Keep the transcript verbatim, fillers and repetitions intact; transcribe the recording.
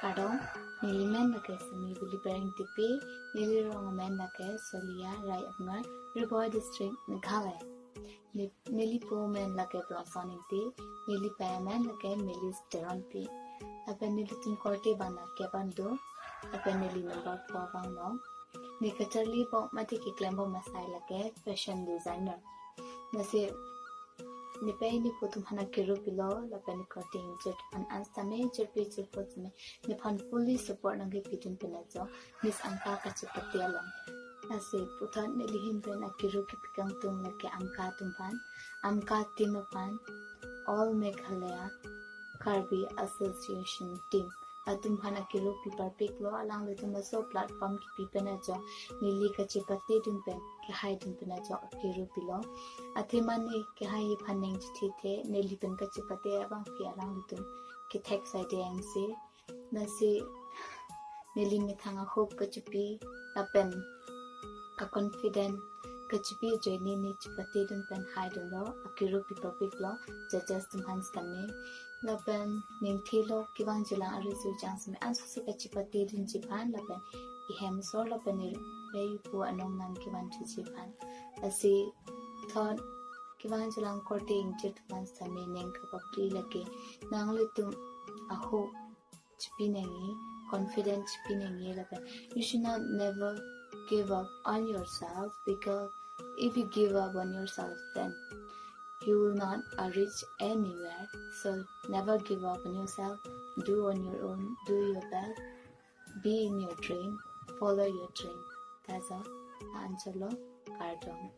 Kardom, neli men lake Sumi Bili Bereng Tipi, neli rong amen lake Solia, Rai Amngar, Ri Bhoi District, Meghalaya. Ne-, neli po amen lake Bronson Ingti, neli pei amen lake Melis Teronpi. Lapen nelitum korte abang lake Bando, lapen neli number four abang long. Ne kacharli bom mate keklem bom asai lake fashion designer. Lasi ne pei ne po atum aphan akiru pilo, lapen ne korte ingjir atum aphan an sitame jirpi jirpo sitame nephan fully support nangkepidun pen ajo Miss Amka kachepate along. Lasi puthot neli ahin pen akiru kepi kangtung lake Amka atum aphan, Amka team aphan, All Meghalaya Karbi Association team atum aphan akiru pi parpiklo, alanglitum laso platform kipi pen ajo neli kachepatedun pen, kehaidun pen ajo akiru pilo. Athema ne kehai aphan neng chithe, neli pen kachepate abangpi alanglitum kethek saide angse. Lasi neli methang a-hope kachipi lapen a-confident kachipi ajoine ne chepatedun pen haidunlo, akiru pi parpiklo judges atum aphan sitame. Lapen ningthelo kevangjilang ariso jang sitame ansose kachepatedunji aphan, lapen ihem asor lapen irvei ipo anong nangkevanthuji aphan. Lasi thot kevangjilang korte ingjir atum aphan sitame neng kapapli lake nanglitum a-hope chipi nangji, confident chipi nangji lapen you should not never give up on yourself, because if you give up on yourself, then you will not uh, reach anywhere. So never give up on yourself. Do on your own. Do your best. Be in your dream. Follow your dream. That's all. Anchalo, kardom.